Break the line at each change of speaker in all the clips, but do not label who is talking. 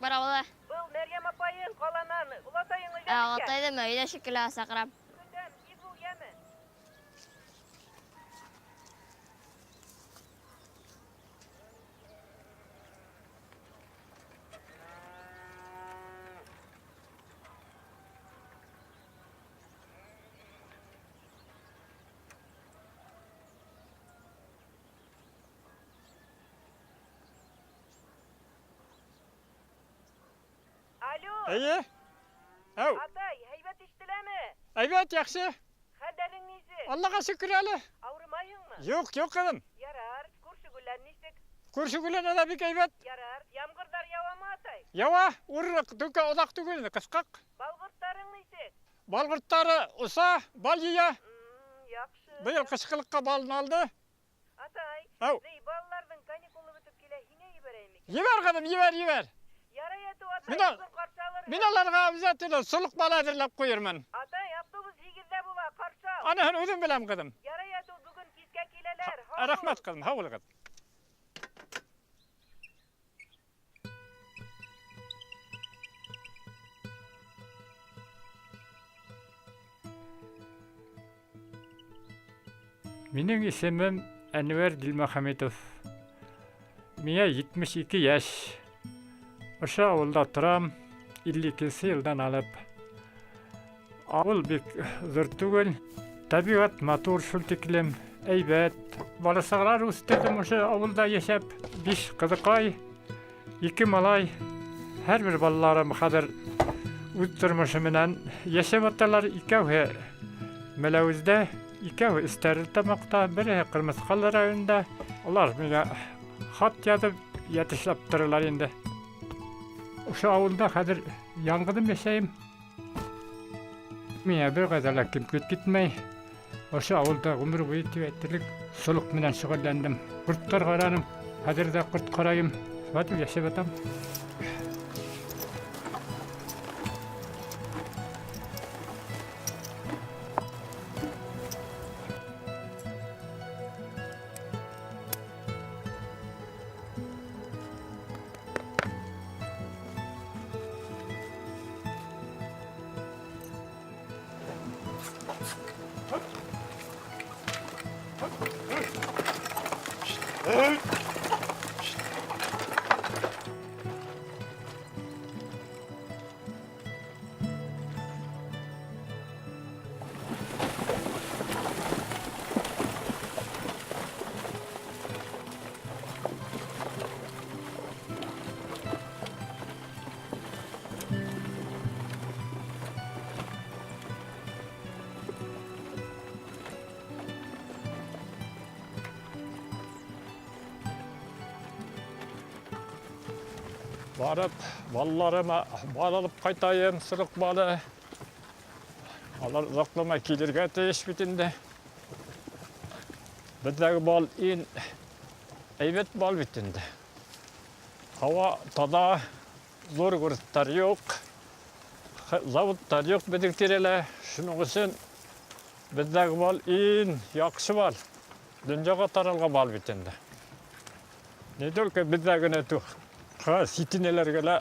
бара була.
Был Мәрйәм апайың ҡаланан, олатайың
Ә
өйҙә микән?
олатайҙымы? Өйҙә шикелле, саҡырам.
Көтәм, тиҙ бул, йәме. Алло.
Эйе. Әү.
Атай, һәйбәт ишетеләме?
Әйбәт, яҡшы.
Хәлдәрең нисек?
Аллаға шөкөр әле.
Ауырымайһыңмы?
Юҡ, юҡ, ҡыҙым.
Ярар, күрше Гөлән нисек?
Күрше Гөлән дә бик әйбәт.
Ярар, ямғырҙар яуамы, атай?
Яуа, урыҡ, түкә оҙаҡ түгел, ҡыҫҡаҡ.
Балғорттарың нисек?
Балғорттары оса, бал йыя.
Яҡшы.
Быйыл ҡышҡылыҡҡа балын алды.
Атай,
Әү.
ни, балаларҙың каникулы бөтөп килә, һиңә ебәрәйем микән?
Ебәр, ҡыҙым, ебәр, ебәр.
Ярай, әтеү, атай,
Мин
бөгөн ҡаршы алырһың.
Мин уларға обязательно солоҡ бал әҙерләп ҡуйырмын.
Атай, автобус 8-ҙә була, ҡаршы ал.
Аныһын үҙем беләм, ҡыҙым.
Ярай, әтеү, бөгөн кискә киләләр. Һау бул.
Рәхмәт, ҡыҙым, һау булығыҙ. Минең исемем Әнвәр Дилмөхәмитов. Миңә 72 йәш. Ошо ауылда торам, 52 йылдан алып. Ауыл бик ҙур түгел. Тәбиғәт матур шул тиклем, әйбәт. Баласағалар үҫтерҙем ошо ауылда йәшәп. 5 ҡыҙыҡай, 2 малай. Һәр бер балаларым хәҙер үҙ тормошо менән йәшәп яталар. Икәүһе Мәләүездә, икәүһе Эстәрлетамаҡта, береһе Ҡырмыҫҡалы районында. Улар миңә хат яҙып, йәтешләп торалар инде. Ошо ауылда хәҙер яңғыҙым йәшәйем. Миңә бер ҡайҙа ла кем китмәй. Ошо ауылда ғүмер буйы тип әйтерлек солоҡ менән шөғөлләндем. Ҡорттар ҡараным, хәҙер ҙә ҡорт ҡарайым. Шулай итеп йәшәп ятам. Барып, балаларыма бал алып ҡайтайым, сырыҡ балы. Алар оҙаҡламай килергә тейеш бит инде. Беҙҙәге бал иң әйбәт бал бит инде. Һауа таҙа, ҙур городтар юҡ, заводтар юҡ беҙҙең тирәлә. Шуның өсөн беҙҙәге бал иң яҡшы бал. Донъяға таралған бал бит инде. Не только беҙҙә генә түгел, сит илдәргә лә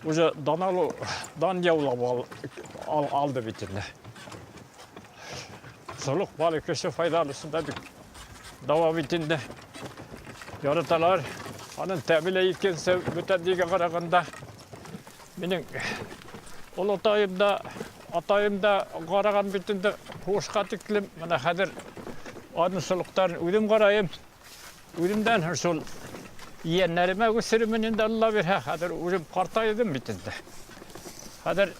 уже дан алыу, дан яулап алды бит инде. Солоҡ балы кеше файҙалыһында бик дауа бит инде. Яраталар. Аның тәме лә икенсе бүтән дигән ҡарағанда. Минең олатайым да, атайым да ҡараған бит инде һуғышҡа тиклем. Бына хәҙер аның солоҡтарын үҙем ҡарайым. Үҙемдән шул ейәндәремә күсерермен инде, Алла бирһә. Хәҙер үҙем ҡартайҙым бит инде. Хәҙер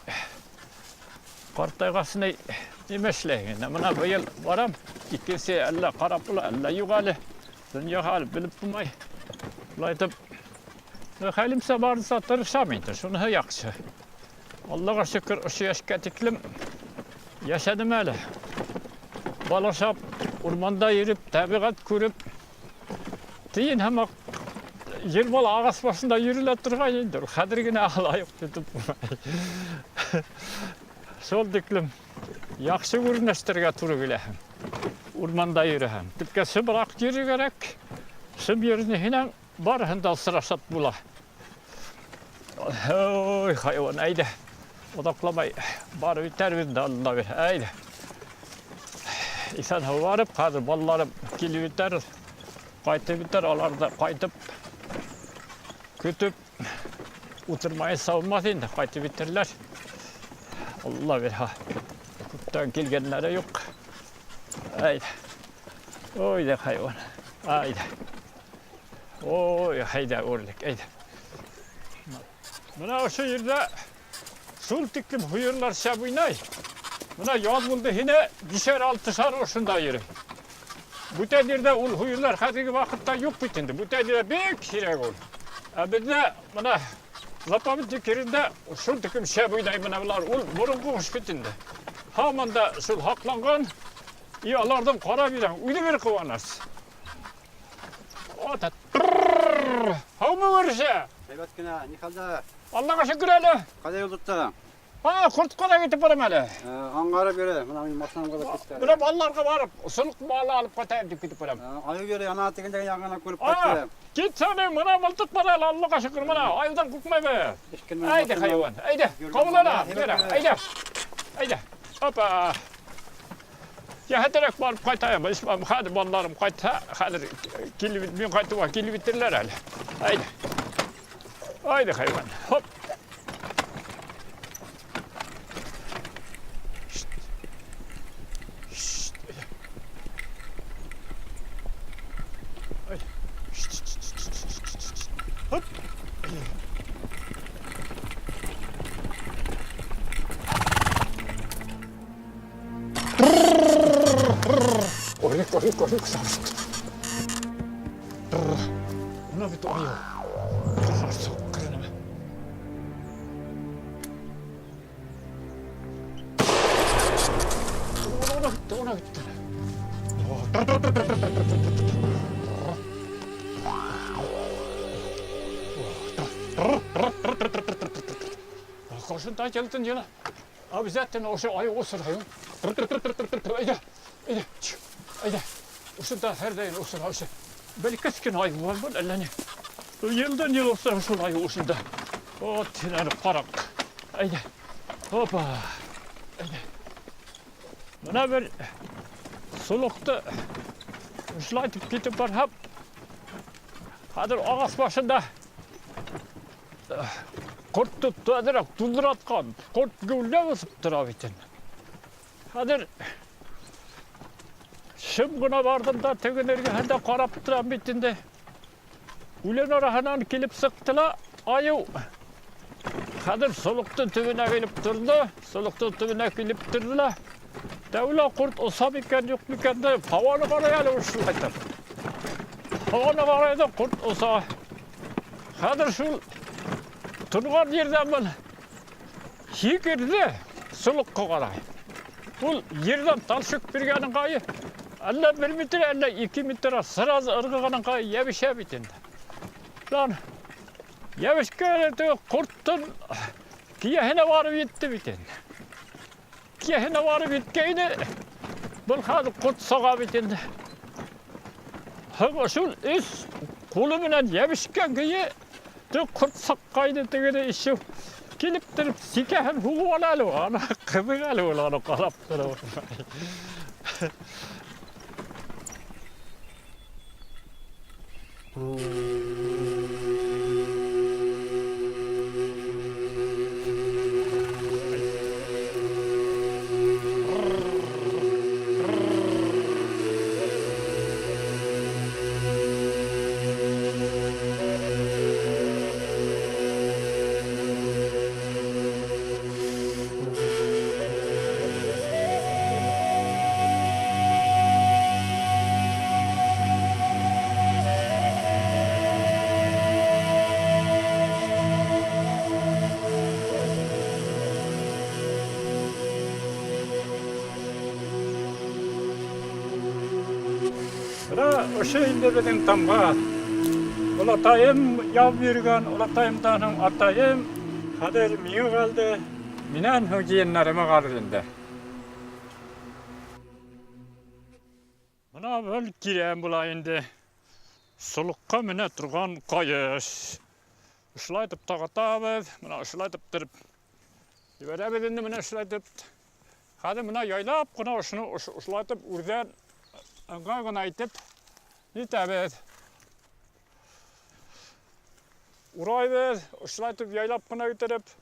ҡартайғас нимә эшләйһең инде? Бына быйыл барам, икенсе әллә ҡарап була, әллә юҡ әле. Донъяға әле белеп булмай. Шулай итеп, хәлемсә барынса тырышам инде, шуныһы яҡшы. Аллаға шөкөр, ошо йәшкә тиклем йәшәнем әле. Бал ашап, урманда йөрөп, тәбиғәт күреп, тейен һымаҡ ер бала ағас башында йөрөлә торған инде. Хәҙер генә алай уҡ тотоп булмай. Шул тиклем яҡшы күренештәргә тура киләһең. Урманда йөрөһәң. Төпкә шыбыраҡ йөрөй кәрәк. Шым йөрөнөһөнән барыһын да осрашып була. Ой, хайуан, әйҙә. Оҙаҡламай барып етәрбеҙ инде, Алла бирһә, әйҙә. Иҫән-һау барып, хәҙер балаларым килеп етәр, ҡайтып етәр, алар ҙа ҡайтып көтөп ултырмайынса булмаҫ инде, ҡайтып етерҙәр. Алла бирһә. Күптән килгәндәре юҡ. Әйҙә. Ой, ҙа хайуан. Әйҙә. Ой, әйҙә, үрлек, әйҙә. Мына ошо ерҙә шул тиклем һыйырҙар шәп уйнай. Мына яҙ булды һине бишәр-алтышар ошонда йөрөй. Бүтән ерҙә ул һыйырҙар хәҙерге ваҡытта юҡ бит инде. Бүтән ерҙә бик һирәк ул. Ә беҙҙә мына заповедник ерендә шул тиклем шәп уйнай мына былар. Ул боронғо ҡош бит инде. Һаман да шул һаҡланған. И аларҙың ҡарап йөрөһәң, үҙе бер ҡыуанырһың. Һаумы, күрше?
Һәйбәт кенә, ни хәлдә?
Аллаға шөкөр әле.
Ҡайҙа юл тоттоң?
Ана ҡортҡа ла китеп барам әле.
Аңғарып йөрө, мына минең машинамға ла китте.
Мына балаларға барып, солоҡ балы алып ҡайтайым тип китеп барам.
Айыу йөрөй, ана тегендәге яңынан күреп ҡайтты.
Китсәң, мына мылтыҡ бар әле, Аллаға шөкөр, мына айыуҙан ҡурҡмайбыҙ. Әйҙә, хайуан, әйҙә, ҡабул ана, әйҙә, әйҙә, опа. Йәһәтерәк барып ҡайтайым, исмам, хәҙер балаларым ҡайтһа, хәҙер килеп, мин ҡайтыуға килеп етерҙәр әле. Әйҙә, әйҙә, хайуан, хоп. Хоп. Орлик, орлик, орлик, Мына бит айыу. Ҡар соҡҡыр нәмә. Она китте, она китте. Ҡошонда килдең йыла. Обязательно ошо айыу осрайым. Әйҙә, әйҙә, әйҙә. Ошонда һәр даим осрай ошо. Бәләкәс кенә айыу бар был әллә ни. Йылдан йыл осрай шул айыу ошонда. Вот, һин ҡараҡ. Әйҙә. Опа. Әйҙә. Мына бер солоҡто ошолайтып китеп барһам, хәҙер ағас башында ҡортто әҙерәк туҙҙыратҡан. Ҡорт геүләп осоп тора бит инде. Хәҙер шым ғына барҙым да тегенең эргәһендә ҡарап торам бит инде. Үлән араһынан килеп сыҡты ла айыу. Хәҙер солоҡтоң төбөнә килеп торҙо, солоҡтоң төбөнә килеп торҙо ла. Тәүлә ҡорт оса микән, юҡ микән тип һауаны ҡарай әле шулайтып. Һауаны ҡарай ҙа ҡорт оса. Хәҙер шул торған ерҙән был һикерҙе солоҡҡа ҡарай. Ул ерҙән талшыҡ биргәнен ҡайы, әллә 1 метр, әллә 2 метр сразу ырғығанын ҡайы йәбешә бит инде. Лан йәбешкән ҡорттоң кейәһенә барып етте бит инде. Кейәһенә барып еткәйне, был хәҙер ҡорт саға бит инде. Һәм шул өс ҡулы менән йәбешкән көйө ҡорт саҡҡайны тегене ишеү. Килеп тороп сикәһен һуғып ала әле ул. Ана ҡыҙыҡ әле ул, аны ҡарап тороп. Ошо инде беҙҙең тамға. Олатайым яҙып йөрөгән, олатайымдан һуң атайым, хәҙер миңә ҡалды. Минән һуң ейәндәремә ҡалыр инде. Мына был кирәм була инде. Солоҡҡа менә торған ҡайыш. Шулай итеп тағатабыҙ, мына шулай итеп тороп ебәрәбеҙ инде менә шулай итеп. Хәҙер мына яйлап ҡына ошоно ошолай итеп үрҙән ыңғай ғына итеп нитәбеҙ. Урайбыҙ, ошолай итеп яйлап ҡына иттереп.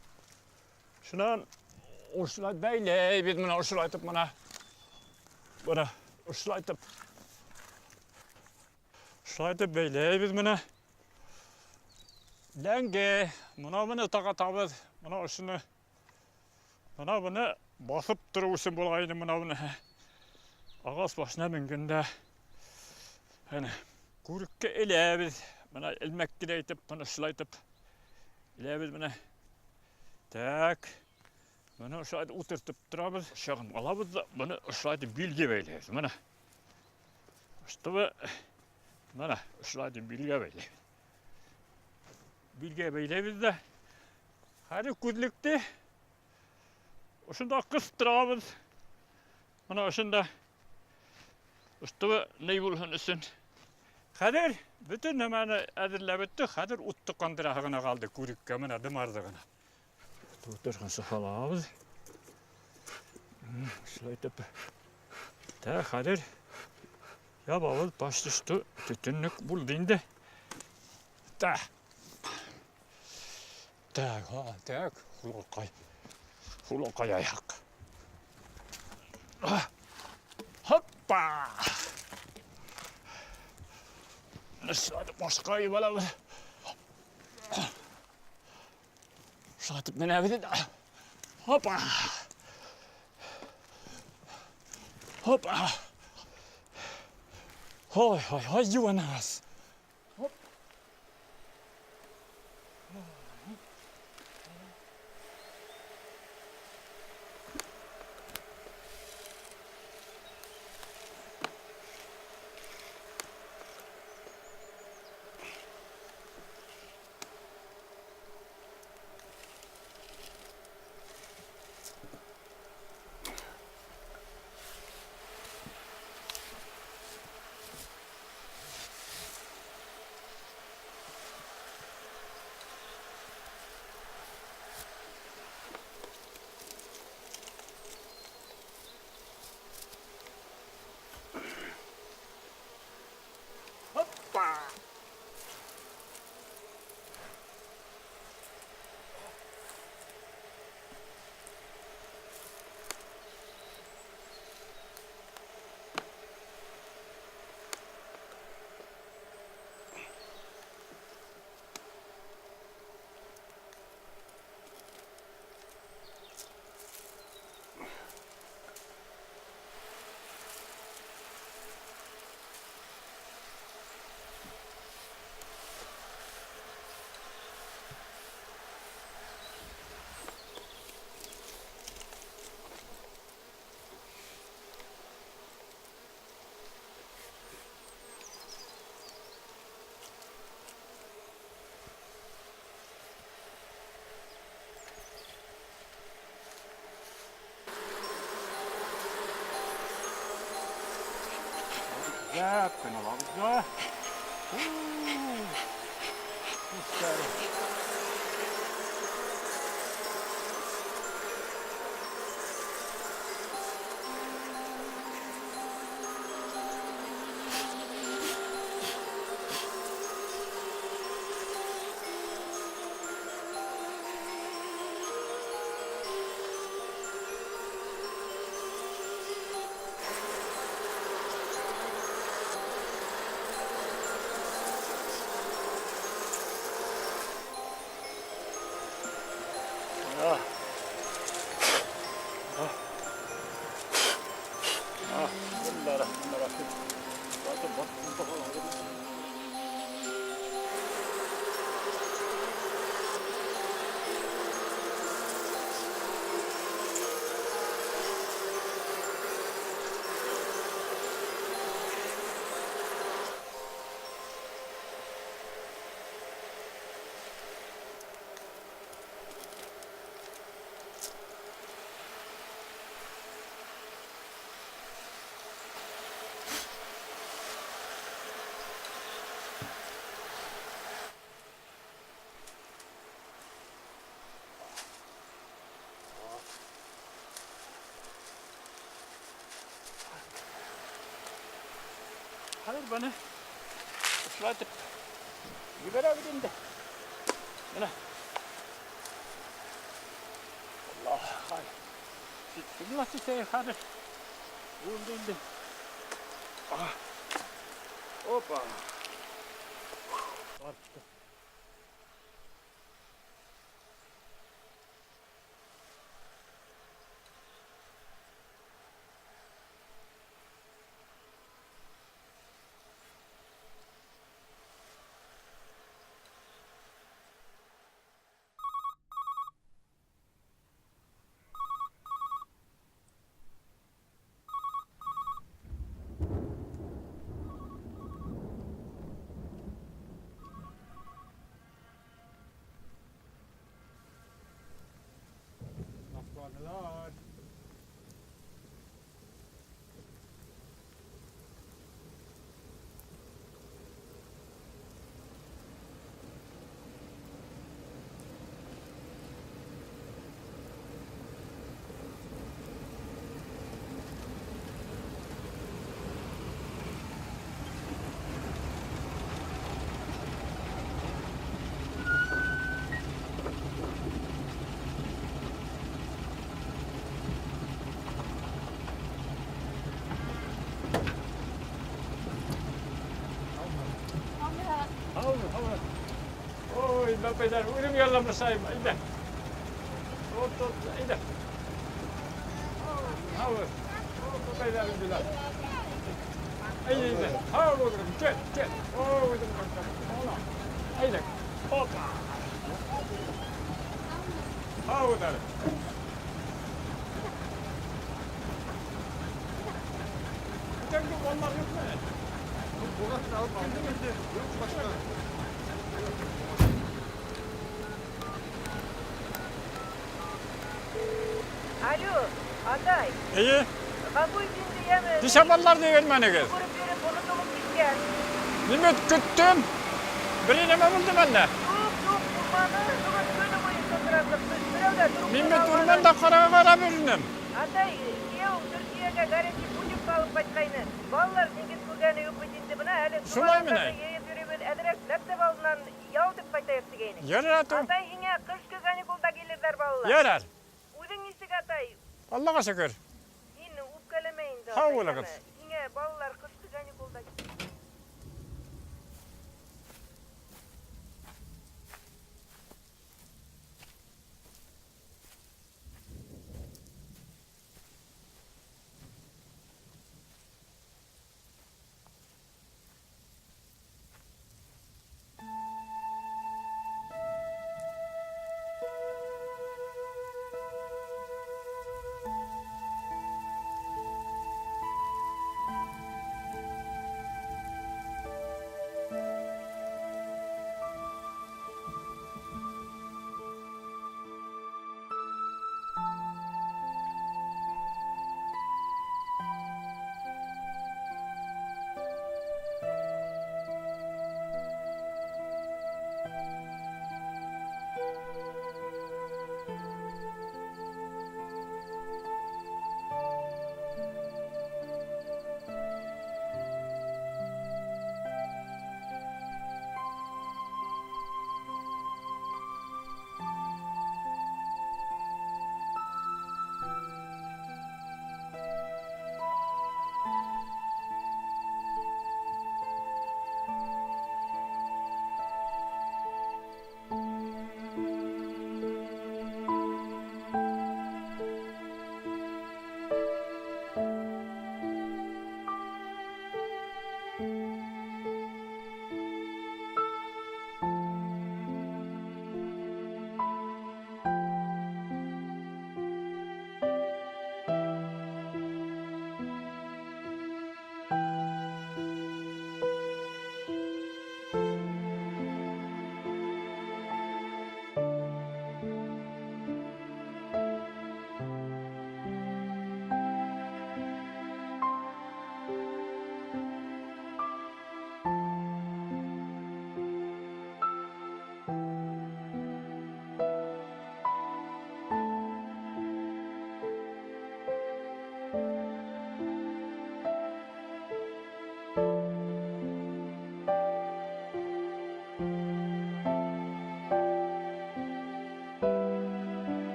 Шунан ошолай бәйләйбеҙ мына ошолай итеп мына. Бына ошолай итеп. Ошолай итеп бәйләйбеҙ мына. Ләңге, мына быны тағатабыҙ, мына ошоно. Мына быны баҫып тороу өсөн була ине мына быны. Ағас башына менгәндә әнә күреккә эләбеҙ. Мына элмәк кенә итеп, мына шулай итеп эләбеҙ мына. Так. Мына ошолай итеп ултыртып торабыҙ. Шағын алабыҙ да быны ошолай итеп билгә бәйләйбеҙ. Мына. Чтобы мына ошолай итеп билгә бәйләйбеҙ. Билгә бәйләйбеҙ ҙә. Хәҙер күҙлекте ошонда ҡыҫтырабыҙ. Мына ошонда. Чтобы ни булһын өсөн. Хәҙер бөтөн нәмәне әҙерләп бөттөк. Хәҙер утты ҡандыраһы ғына ҡалды күреккә, мына дымарҙы ғына. Тотошҡансы һалабыҙ. Шулай итеп. Тә хәҙер ябабыҙ, почти что төтөнлөк булды инде. Та. Так, ha, так, хулаҡай. Хулаҡай аяҡ. Хоппа! Шулай итеп башҡа ебәрәбеҙ. Шулай итеп менәбеҙ инде. Хоппа! Хоппа! Һай, һай, һай, йыуанас. Хоп. Hoppa! Yep, gonna love it. Хәҙер быны ошолайтып ебәрәбеҙ инде. Бына. Аллаһ, хай. Ситте хәҙер. Булды инде. Опа. Артты. Laflanılar. Ой, бабайҙар, үҙем ялламасайым, әйҙә. От, от, әйҙә. Һау. Бабайҙар инделәр. Әйҙә, әйҙә. Һау булығыҙ. Кил, кил. Ой, үҙем ҡурҡам. Әйҙә. Опа. Һау булығыҙ. Бүтәнге балалар юҡмы?
Yok başka.
Алло, атай.
Эйе.
Ғәфү ит инде, йәме.
Нисә балаларҙы ебәрмәнегеҙ?
Күреп йөрөп онотолоп киткән.
Нимә көттөм? Бер нәмә булдымы әллә?
Юҡ, юҡ, булманы. Бөгөн көнө буйы шылтыратып, берәү ҙә трубка
Мин бит
алманы.
урманда ҡарап барып йөрөнөм.
Атай, кейәү Төркиәгә горячий путевка алып ҡайтҡайны. Балалар диңгеҙ күргәне юҡ бит инде. Бына әле
Шулаймы ни?
йыйып йөрөйбөҙ. Әҙерәк мәктәп алдынан ял итеп ҡайтайыҡ тигәйнек.
Ярар, атым.
Атай, һиңә ҡышҡы каникулда килерҙәр балалар.
Ярар.
Үҙең нисек, атай?
Аллаға шөкөр.
Һин үпкәләмә инде.
Һау
атай,
булығыҙ.
Һиңә балалар ҡышҡы каникулда.